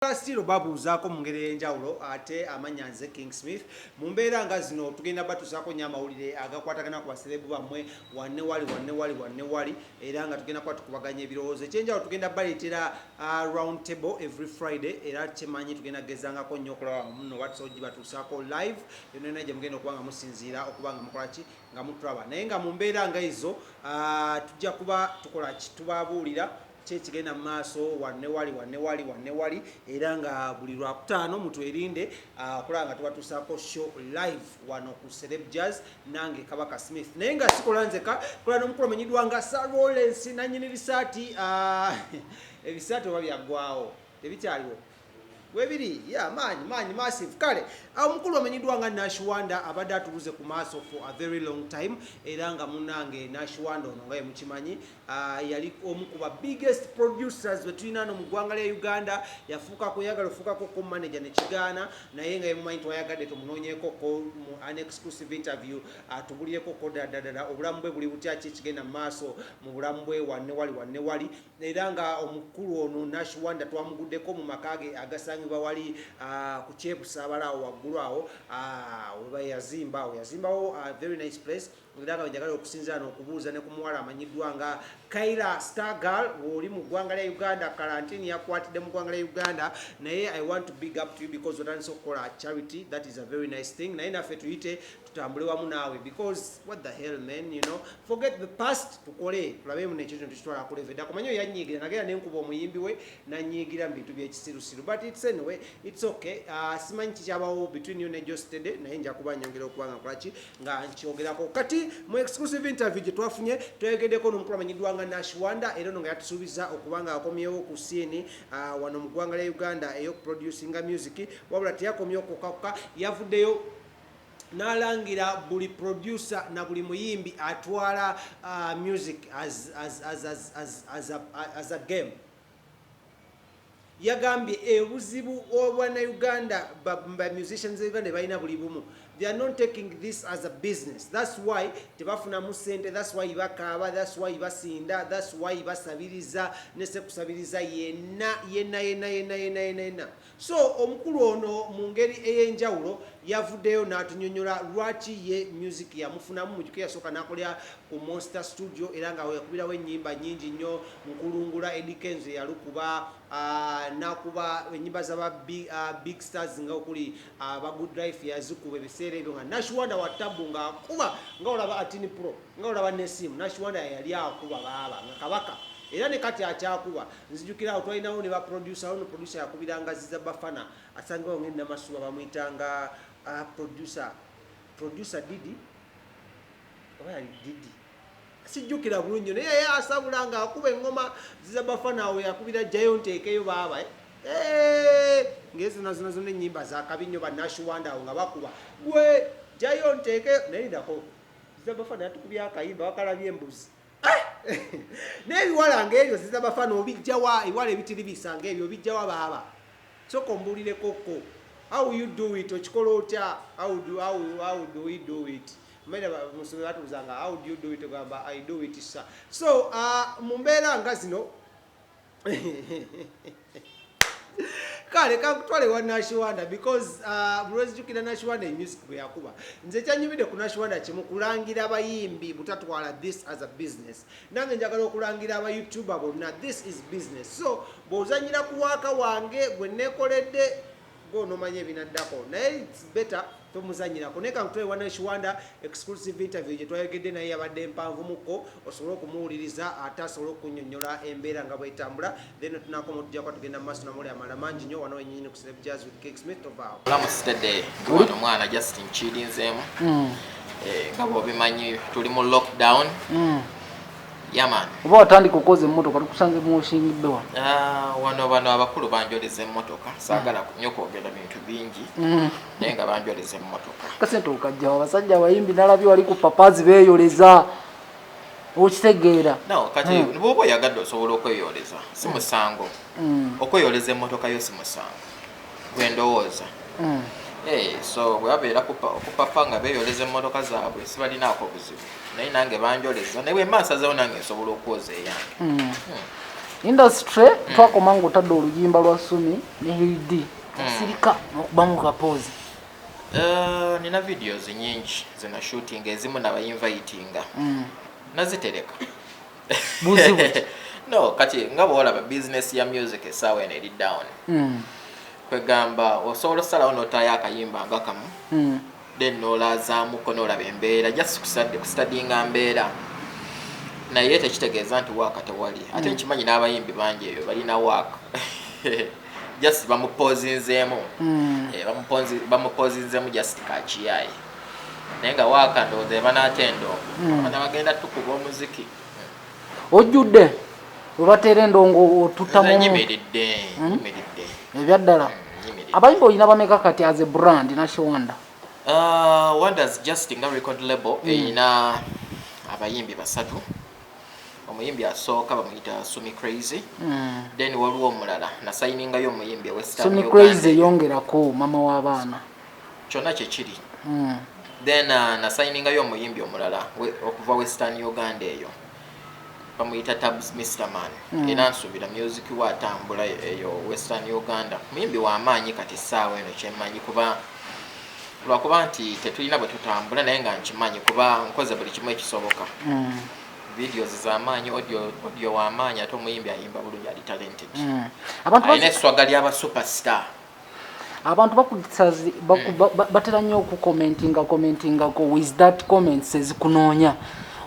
Still babuuzaako mu ngeri ey'enjawulo, ate amannya nze King Smith. Mu mbeera nga zino tugenda batuusaako nnyo amawulire agakwatagana ku baserebu bammwe wanne wali, wanne wali, wanne wali, era nga tugenda kuba tukubaganya ebirowoozo. Ekyenjawulo, tugenda baleetera round table every Friday, era kyemanyi tugenda gezangako nnyo okulaba muno batusobola gibatuusaako live yonna yonna gye mugenda okuba nga musinziira okuba nga mukola ki, nga mutulaba. Naye nga mu mbeera nga ezo tujja kuba tukola ki, tubabuulira ki ekigenda mu maaso wanne wali, wanne wali, wanne wali, era nga buli Lwakutaano mutwerinde okulaba nga tubatuusaako show live wano ku Celeb Jazz, nange Kabaka Smith. Naye nga sikola nzeka, kola n'omukulu omanyiddwa nga Sir Lawrence, nanyini bisaati. Ebisaati oba byaggwawo, tebikyaliwo? Webiri ya maanyi maanyi massive. Kale omukulu amanyiddwa nga Nash Wanda abadde atubuze ku maaso for a very long time, era nga munange Nash Wanda ono nga yemukimanyi, yali omu ku ba biggest producers be tulina no mu ggwanga lya Uganda. Yafuukako, yagala ofuukako ko manager nekigaana, naye nga yemumanyi, twayagadde tumunoonyeeko ko mu an exclusive interview, atubulireko ko ddala obulamu bwe buli butya, ki ekigenda mu maaso mu bulamu bwe wanne wali, wanne wali. Era nga omukulu ono Nash Wanda twamuguddeko mu maka ge agasangibwa wali ku Kyebusaabala awo waggulu awo weba yazimba awo, yazimbawo a very nice place. Era nga njagala okusinziira n'okubuuza ne ku muwala amanyiddwa nga Kaila Stargal, w'oli mu ggwanga lya Uganda. Karantini yakwatidde mu ggwanga lya Uganda, naye I want to big up to you because otandise okukola charity. That is a very nice thing. Naye naffe tuyite tutambule wamu naawe, because what the hell, man, forget the past, tukole tulabe muno ekintu tukitwala ku level eddako. Manyi oyo yanyiigira, nagenda nenkuba omuyimbi we nanyiigira mu bintu byekisirusiru, but it's anyway, it's okay. Simanyi kikyabawo between you ne Jostede, naye nja kuba nyongera okuba nga nkolaki, nga nkyogerako. Kati mu exclusive interview gye twafunye, twayogeddeko n'omukulu amanyiddwa nga Nash Wanda, era ono nga yatusuubiza okuba nga akomyewo ku scene wano mu ggwanga lya Uganda ey'okuproducinga music. Wabula teyakomye okukakka, yavuddeyo n'alangira buli producer na buli muyimbi atwala music as a game. Yagambye obuzibu obwannayuganda ba musicians Uganda balina buli bumu, they are not taking this as a business. That's why tebafunamu sente, that's why bakaaba, that's why basinda, that's why basabiriza nesekusabiriza yenna yenna yenna yenna yenna yenna yenna. So omukulu ono mu ngeri ey'enjawulo yavuddeyo n'atunyonyola lwaki ye music yamufunamu. Mujjuke yasooka n'akolera ku Monster Studio, era nga yakubirawo ennyimba nnyingi nnyo, Nkulungula, Eddy Kenzo yalukuba, n'akuba ennyimba z'aba big stars nga okuli aba Good Life, yazikuba ebiseera ebyo nga Nash Wanda wa tabu, ng'akuba nga olaba Atini Pro, nga olaba Nesimu. Nash Wanda yali akuba baaba nga kabaka, era ne kati akyakuba. Nzijukira awo twalinawo ne ba producer awo, no producer yakubiranga Ziza Bafana, asangawo ng'e Namasuba, bamuyitanga producer Didi, oba yali Didi, sijjukira bulungi, naye yeye asabula ng'akuba eŋŋoma Ziza Bafana. Awo yakubira Jjayo Nteekeyo baaba, eh? Eh, ng'ezona zona zonna ennyimba zakabi nnyo. Ba Nash Wanda awo nga bakuba gwe Jjayo Nteekeyo, naye lindako, Ziza Bafana yatukubya akayimba wakalabye embuzi n'ebiwala ng'ebyo. Ziza Bafana obijjawa? Ebiwala ebitiribisa ng'ebyo obijjawa baaba? Soka ombuulireko, how you do it? Okikola otya? How do we do it? Mene musome batubuuzanga, "How do you do it?" Ogamba, "I do it, sir." So mu mbeera nga zino, kale kankutwale wa Nash Wanda, because lwezijukira Nash Wanda music bwe yakuba. Nze kyanyumidde ku Nash Wanda kimu, kulangira abayimbi butatwala this as a business. Nange njagala okulangira aba YouTuber bonna, this is business. So bw'ozanyira ku waaka wange gwe neekoledde, gwonomanya ebinaddako, naye it's better tomuzanyirako. Naye kankutwale wa Nash Wanda, exclusive interview gye twayogedde naye yabadde mpanvumukko, osobole okumuwuliriza ate asobole okunyonyola embeera nga bwetambula. Then tunakoma, tujja kuba tugenda mu maaso namuli amala mangi nnyo wano wenyini ku Celeb Jazz with King Smith. Tovaawo. Mulamu sitedde ndi wano mwana, just nkirinzeemu. Eh, nga bwobimanyi tuli mu lockdown. Yeah man. Oba watandika okwoza emmotoka? Tukusanze muwoshingidde wano. Ah, wano bano abakulu banjoleza emmotoka. Saagala nnyo kwogera bintu bingi, naye nga banjoleza emmotoka. Kasente okajjawo? Abasajja abayimbi nalabye wali ku papazi beeyoleza, okitegeera? No, kati bwoba oyagadde osobola okweyoleza, si musango. Okweyoleza emmotoka yo si musango gwe ndowooza. Eh, so bwe babeera ku papa nga beeyoleza emmotoka zaabwe, sibalinaako buzibu, naye nange banjoleza, naye bwe mba nsazeewo nange nsobola okwoza eyange. Industry twakoma ng'otadde oluyimba lwa Sumi ne Hildi, osirika n'okubamu kapoozi. Nina videos nyingi zina shooting, ezimu nabayinvitinga, nazitereka. Buzibu ki? No, kati nga bwolaba business ya music essaawa eno eri down. Kwegamba osobola osalawo n'otaayo akayimba nga kamu, then n'olazaamuko n'olaba embeera, just kustudyinga mbeera, naye tekitegeeza nti work tewali. Ate nkimanyi n'abayimbi bangi eyo balina work, just bamupozinzeemu. Eh, bamupozinzeemu just kakiyayi, naye nga work ndowooza ebanaate endongo, abaana bagenda tukuba omuziki. Ojjudde webateera endongo otuttamu? Nze nyimiridde, nyimiridde. Ebyaddala? Nyimiridde. Abayimbi olina bameka kati as a brand, Nash Wonder? Wonders just nga record label erina abayimbi basatu. Omuyimbi asooka bamuyita Sumi Crazy. Then waliwo omulala nasayiningayo, omuyimbi e Western Sumi Uganda. Crazy eyongerako mama w'abaana. Kyonna kyekiri. Then nasayiningayo omuyimbi omulala okuva Western Uganda eyo, bamuyita Tabs Mr Man. Era nsuubira music we atambula eyo Western Uganda. Muyimbi w'amaanyi kati essaawa eno kyemmanyi, kuba lwakuba nti tetulina bwe tutambula, naye nga nkimanyi kuba nkoze buli kimu ekisoboka. Videos z'amaanyi, audio w'amaanyi, ate omuyimbi ayimba bulungi, ali talented. Abantu alina esswaga ly'aba superstar. Abantu batera nnyo okucommentinga, commentingako with that comments ezikunoonya.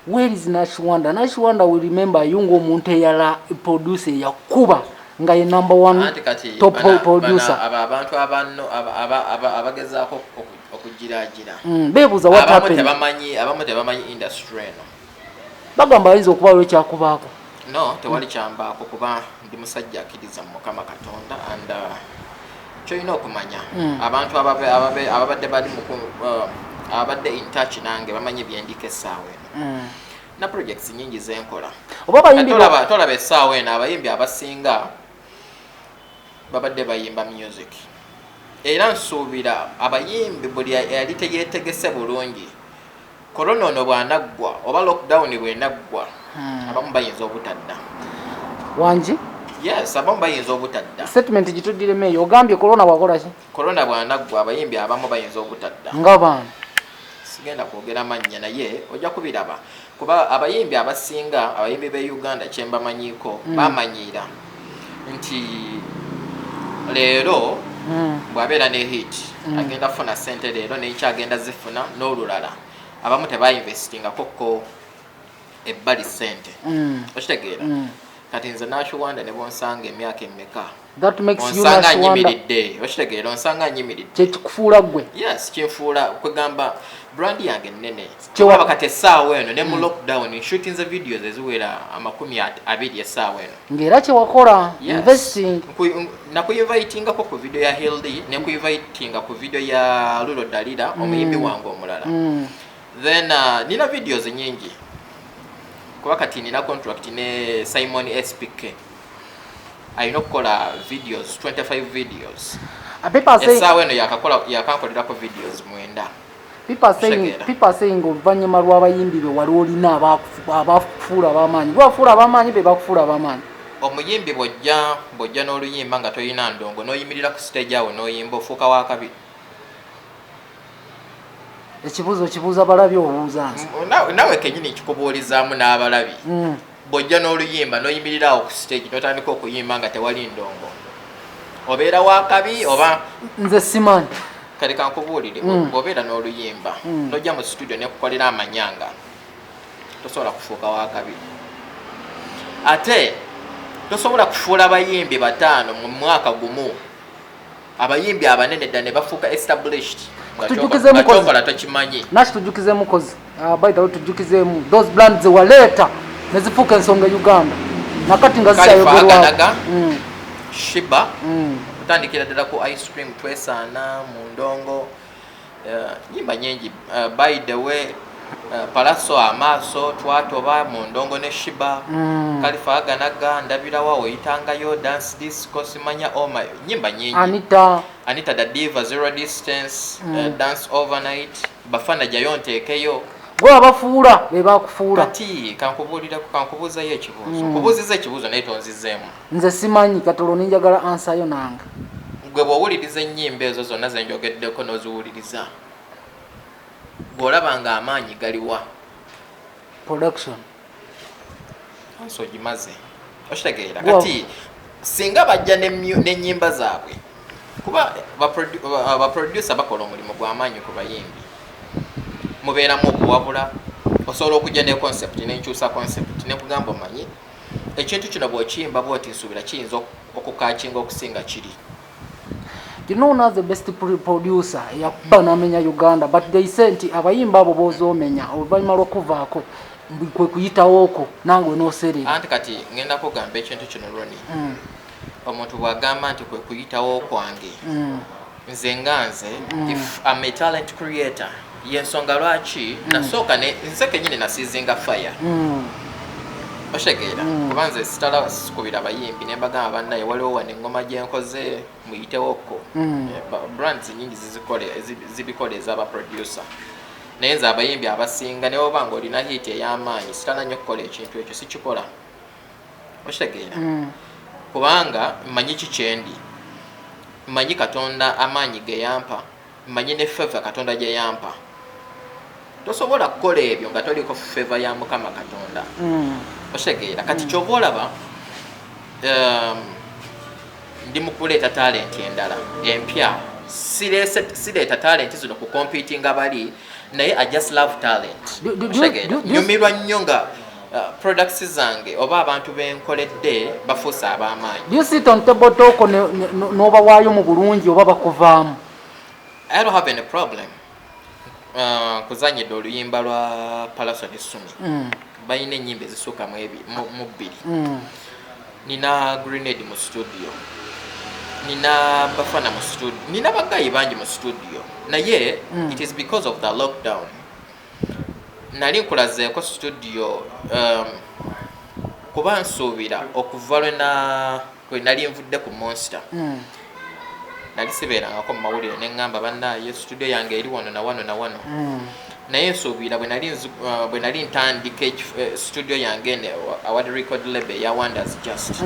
Where is Nash Wonder? Nash Wonder, we remember you ng'omuntu eyala producer eyakuba nga ye number one Anti kati top producer. Abo abantu abano abagezaako okugiraagira Beebuuza what abamu happened. Tebamanyi, abamu tebamanyi industry eno. Bagamba ayinza okuba ekyakubaako. No, tewali kyambaako, kuba ndi musajja akkiriza mu Mukama Katonda. And kyolina okumanya, abantu ababadde bali ababadde in touch nange bamanyi byendiko essaawa eno na projects nyingi zenkola. Oba bayimbi Tolaba essaawa eno abayimbi abasinga babadde bayimba music, era nsuubira abayimbi buli yali teyetegese bulungi, korona ono bw'anaggwa oba lockdown bw'enaggwa, abamu bayinza obutadda. Wangi? Yes, abamu bayinza obutadda. Statement gituddiremu eyo, ogambye korona bwakola ki? Korona bw'anaggwa, abayimbi abamu bayinza obutadda. Nga baana? Sigenda kwogera mannya, naye ojja kubiraba, kuba abayimbi abasinga, abayimbi b'e Uganda kyembamanyiiko, bamanyiira nti leero bw'abeera ne hit agenda kufuna sente leero, nenkya agenda zifuna n'olulala. Abamu tebainvestingako ko ebbali sente. Okitegeera? Kati nze Nash Wonder ne bonsanga emyaka emeka, That makes you onsanga Nash Wonder. nyimiridde. Okitegeera? Onsanga nyimiridde. Kyekikufuula gwe. Yes, kinfuula, kwegamba brand yange nnene. Olaba kati essaawa eno ne mu lockdown nshootinze videos eziwera 20 essaawa eno. Ng'era kyewakola. Yes. Investing. Nakuinvitingako ku video ya Hildi, nekuinvitinga ku video ya Lulo Dalira, omuyimbi wange omulala. Then nina videos nyingi, kuba kati nina contract ne Simon SPK, alina okukola videos, 25 videos. People are saying Essaawa eno yakakola, yakankolerako videos 9. People are saying Otegeera. People are saying oluvannyuma lw'abayimbi be wali olina abakufuula ab'amaanyi, lwafuula ab'amaanyi be bakufuula ab'amaanyi. Omuyimbi bw'ojja n'oluyimba nga toyina ndongo, n'oyimirira ku stage awo n'oyimba, ofuuka wakabi. Ekibuuzo kibuuza balabi, obuuza nze? Nawe kenyini nkikubuulizaamu n'abalabi. Bw'ojja n'oluyimba n'oyimirira awo ku stage n'otandika okuyimba nga tewali ndongo, obeera wakabi oba? Nze simanyi. Kale kankubuulire, bw'obeera n'oluyimba n'ojja mu studio nekukolera amanyanga, tosobola kufuuka wakabi. Ate tosobola kufuula abayimbi bataano mu mwaka gumu abayimbi abanene ddala ne bafuuka established nga Tujjukize nga mukozi. kyokola tokimanyi. Naki tujjukize mukozi. By the way, tujjukizeemu those brands waleeta ne zifuuka ensonga e Uganda nakati nga Khalifa zikyayogerwako. Aganaga. Shiba. Kutandikira ddala ku Ice Cream, Twesaana, mu ndongo, nyimba nyingi. By the way, Palaso, Amaaso, Twatoba, mu ndongo ne Shiba. Khalifa Aganaga, Ndabirawa, Oyitangayo, Dance Disco, simanya oma, nyimba nyingi. Anita. Anita da Diva, Zero Distance, Dance Overnight, Bafana, Jayo Nteekeyo. Gwe abafuula be bakufuula. Kati kankubuulireko, kankubuuzayo ekibuuzo. Nkubuuziza ekibuuzo naye tonzizeemu. Nze simanyi katolo, ninjagala ansayo nange. Gwe bw'owuliriza ennyimba ezo zonna ze njogeddeko n'oziwuliriza, gw'olaba nga amaanyi galiwa? Production. Ansi ogimaze, okitegeera? Kati singa bajja n'ennyimba zaabwe, kuba baproducer bakola omulimu gw'amaanyi ku bayimbi, mubeeramu okuwabula. Osobola okujja ne concept, nenkyusa concept, nekugamba, omanyi ekintu kino bw'okiyimba bwoti, nsuubira kiyinza okukakinga okusinga kiri. You know, now the best producer yakuba n'amenya Uganda, but they say nti abayimba abo b'ozoomenya oluvannyuma lw'okuvaako kwe kuyitawo okwo nange n'oserera. Anti kati ngenda kugamba ekintu kino, Roni. Omuntu bw'agamba nti kwe kuyitawo kwange, nze nga nze, if I'm a talent creator, yensonga lwaki nasooka nze kenyini nasiizinga fire. Otegeera? Kuba nze sitala sikubira abayimbi ne mbagamba, bannaye, waliwo wano eŋŋoma gye nkoze, muyitewokko. Brands nyingi zibikola ez'aba producer, naye nze abayimbi abasinga, ne oba nga olina hit ey'amaanyi, sitala nnyo okukola ekintu ekyo, sikikola. Okitegeera? Kubanga mmanyi ki kyendi, mmanyi Katonda amaanyi ge yampa, mmanyi ne favor Katonda gye yampa. Tosobola kukola ebyo nga toliko favor ya Mukama Katonda. Okitegeera? Kati kyova olaba ndi mu kuleeta talent endala empya. Sireeta talent zino ku competinga bali, naye I just love talent. Okitegeera? Nyumirwa nnyo nga products zange oba abantu benkoledde bafuuse ab'amaanyi. Do you sit on table talk n'obawaayo mu bulungi oba bakuvaamu? I don't have any problem. Kuzanyidde oluyimba lwa Palaso ne Sumi. Balina ennyimba ezisukka mu bbiri. Nina Grenade mu studio, nina Bafana mu studio, nina bagayi bangi mu studio, naye it is because of the lockdown. Nali nkulazeeko studio, kuba nsuubira okuva lwe nali nvudde ku Monster, nali sibeerangako mu mawulire, neŋŋamba, bannaaye, studio yange eri wano na wano na wano. Naye nsuubira bwe nali ntandika studio yange eno awali record label eya Wonders Just,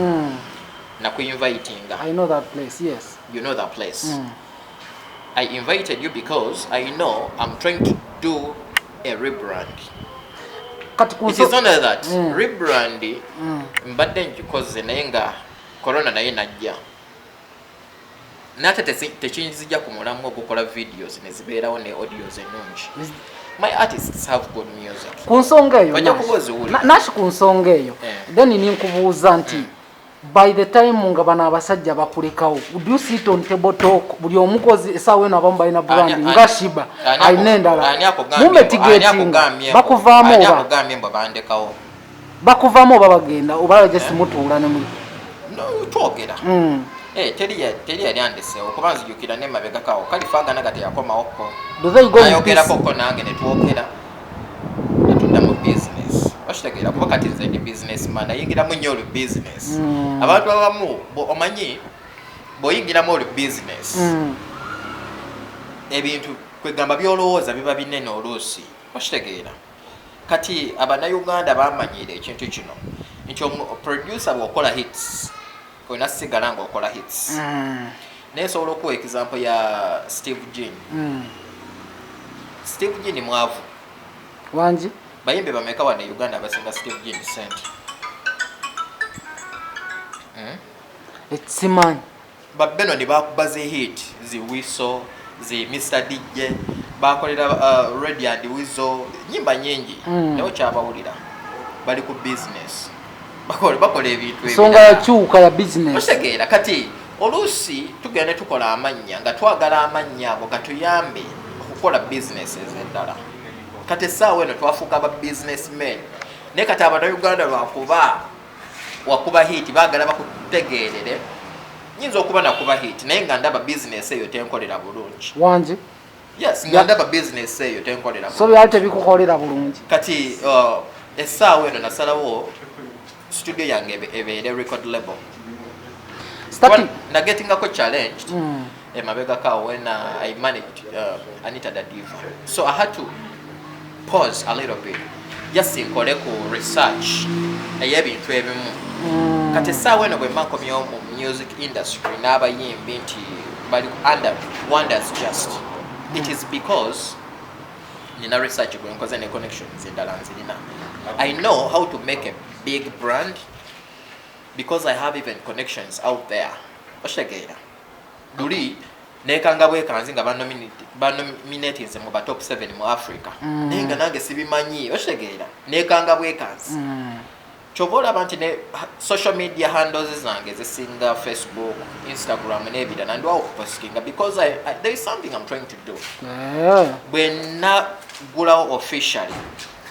nakuinvitinga. I know that place, yes. You know that place. I invited you because I know I'm trying to do a rebrand. Kati ku It is only that rebrand mbadde ngikoze, naye nga corona naye najja nate tekinzija ku mulamu ogukola videos ne zibeerawo ne audios ennungi. My artists have good music. Ku nsonga eyo, Ojja Nash, kuba oziwulira. Nash, ku nsonga eyo, then ninkubuuza nti by the time nga bano abasajja bakulekawo, would you sit on table talk, buli omukozi esaawa eno abamu balina brand nga Sheebah alina endala, Ani akugambye mumetigatinga bakuvaamu ani oba akugambye mbu bandekawo? Bakuvaamu oba bagenda oba just mutuula ne muli? No, twogera. Eh, teri yali andeseewo, kuba nzijukira ne mabegakawo kalifagana ga teyakomawoko. Do they go in peace? Nayogerako ko nange netwogera, netudda mu business. Okitegeera? Kuba kati nze ndi businessman, nayingiramu nnyo olu business. Abantu abamu omanyi bw'oyingiramu olu business, ebintu kwegamba byolowooza biba binene oluusi. Okitegeera? Kati Abannayuganda bamanyire ekintu kino nti producer bw'okola hits, olina sigala ng'okola hits. Naye nsobola okuwa example ya Steve Jean. Steve Jean mwavu. Wangi. Bayimbi bameka wano e Uganda abasinga Steve Jean sente? Simanyi. Babenoni bakuba zi hit, zi Wiso, zi Mr DJ, bakolera Radio and Wizo nyimba nyingi. Naye okyabawulira bali ku business, bakola ebintu ensonga ebirala. Yakyuka ya business. Otegeera? Kati oluusi tugenda ne tukola amannya nga twagala amannya ago gatuyambe okukola businesses endala. Kati essaawa eno twafuuka ba businessmen, naye kati Abannayuganda lwakuba wakuba hit baagala bakutegeerere. Nyinza okuba nakuba hit, naye nga ndaba business eyo tenkolera bulungi. Wangi. Yes, nga ndaba business eyo tenkolera So byali tebikukolera bulungi. Kati essaawa eno nasalawo studio yange ebeere record label. Starting Nagetingako challenged emabegako awo when I managed Anita the Diva, so I had to pause a little bit, just nkole ku research ey'ebintu ebimu. Kati essaawa eno bwe mba nkomyewo mu music industry n'abayimbi nti bali under wonders, just it is because nina research gwe nkoze ne connections endala nzirina. I know how to make a big brand because I have even connections out there. Okitegeera? Luli nekanga bwekanzi nga banominatinze mu ba top 7 mu Africa, naye nga nange sibimanyi. Okitegeera? Nekanga bwekanzi. Kyova olaba nti ne social media handles zange zisinga Facebook, Instagram n'ebirala, ndwawo okupostinga because there is something I'm trying to do. Bwe naggulawo officially,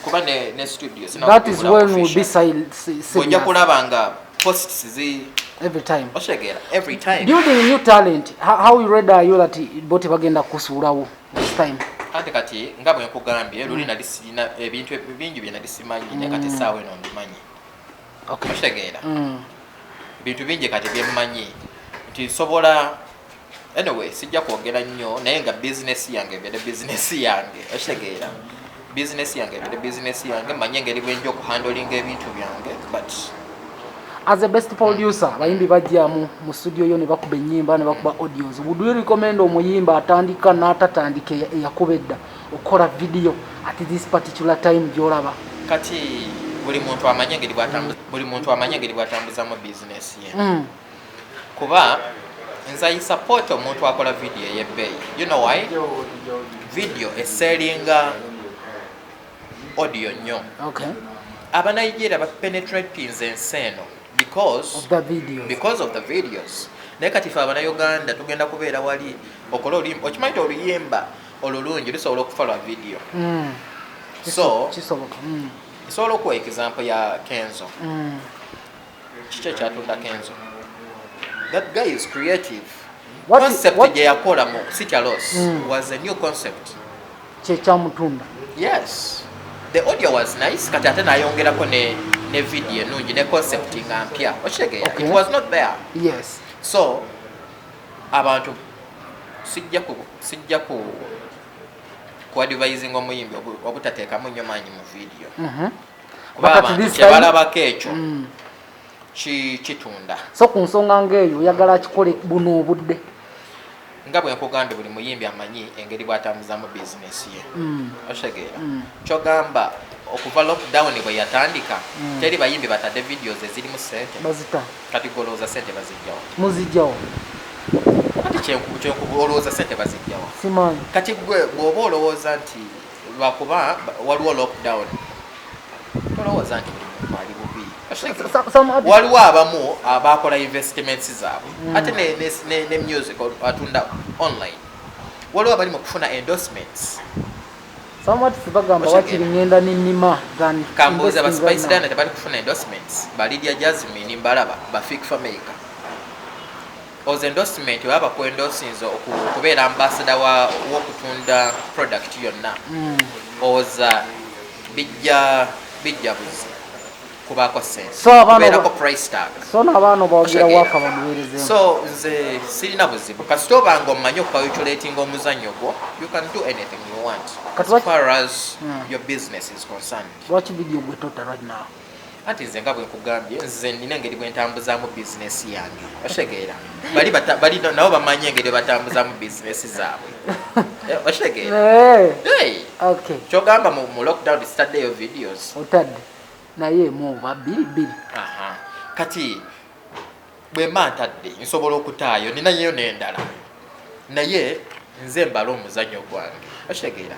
kuba ne studio That is when we'll be ojja serious. kulaba nga posts zi Every time. Okitegeera? Every time. Building new talent, how ready are you that bo tebagenda kusuulawo this time? Anti kati nga bwe nkugambye, luli nali sirina ebintu bingi bye nali simanyi, naye kati essaawa eno mbimanyi. Okitegeera? Bintu bingi kati byemmanyi nti nsobola. Anyway, sijja kwogera nnyo, naye nga bizinesi yange ebeere bizinesi yange. Okitegeera? Bizinesi yange ebeere bizinesi yange, manye engeri bwenja okuhandlinga ebintu byange, but As a best producer, abayimbi bajjamu mu studio yo ne bakuba ennyimba ne bakuba audios. Would you recommend omuyimba atandika n'atatandika, eyakuba edda, okukola video at this particular time gy'olaba? Kati buli muntu amanye engeri bw'atambuza, buli muntu amanye engeri bw'atambuzamu bizinesi ye. Kuba nze I support omuntu akola video ey'ebbeeyi. You know why? Video esellinga audio nnyo. Abanigeria bapenetratinze ensi eno because Of the videos. Because of the videos. Naye kati fe abanauganda tugenda kubeera wali okola oluyimba, okimanyi nti oluyimba olulungi lusobola okufa lwa video. So Kisoboka. Nsobola okuwa example ya Kenzo. Kiki ekyatunda Kenzo? That guy is creative. Concept gye yakola mu Sitya Loss was a new concept. Kyekyamutunda. Yes, the audio was nice, kati ate nayongerako ne video enungi ne concept nga mpya. Okitegeera? It was not there. So abantu sijja ku advising omuyimbi obutateekamu nnyo maanyi mu video, kuba But at abantu this time- kyebalabako ekyo kitunda. So ku nsonga ng'eyo, oyagala akikole buno obudde? Nga bwe nkugambye, buli muyimbi amanyi engeri bw'atambuzamu bizinesi ye. Okitegeera? Kyogamba okuva lockdown bwe yatandika, teri bayimbi batadde videos ezirimu sente? Bazita. Kati golowooza sente bazijjawa? Muzijjawo. Kati olowooza sente bazijjawa? Simanyi. Kati gwe bw'oba olowooza nti lwakuba waliwo lockdown, tolowooza nti buli muntu ali bubi. Okitegeera? Waliwo abamu abakola investments zaabwe, ate ne music atunda online, waliwo abali mu kufuna endorsements. Some artists bagamba Okitegeera? wakiri ngenda nenima than Kambuuza, ba investing right Spice now. Diana tebali kufuna endorsements? Ba Lydia Jasmine mbalaba, ba Fik Fameica. Ozo endorsement baba bakuendorsinze okubeera ambassador w'okutunda product yonna. Oza bijja buzi kubaako sense, So abaana kubeerako price tag. So n'abaana bawagira Okitegeera? waka bamuweerezemu. So nze sirina buzibu, kasita obanga omanyi okucalculatinga omuzannyo gwo, you can do anything you want Kati as far as your business is concerned. Lwaki video gwe tota right now? Anti nze nga bwe nkugambye, nze nina engeri bwe ntambuzaamu bizinesi yange. Okitegeera? Bali nabo bamanyi engeri batambuzaamu bizinesi zaabwe. Eh, okitegeera? Eh, Hey, okay. kyogamba mu lockdown sitaddeyo videos? Otadde, naye emu oba bbiri bbiri. Aha. Kati bwe mba ntadde, nsobola okutaayo, ninayo n'endala, naye nze mbala omuzannyo gwange. Okitegeera?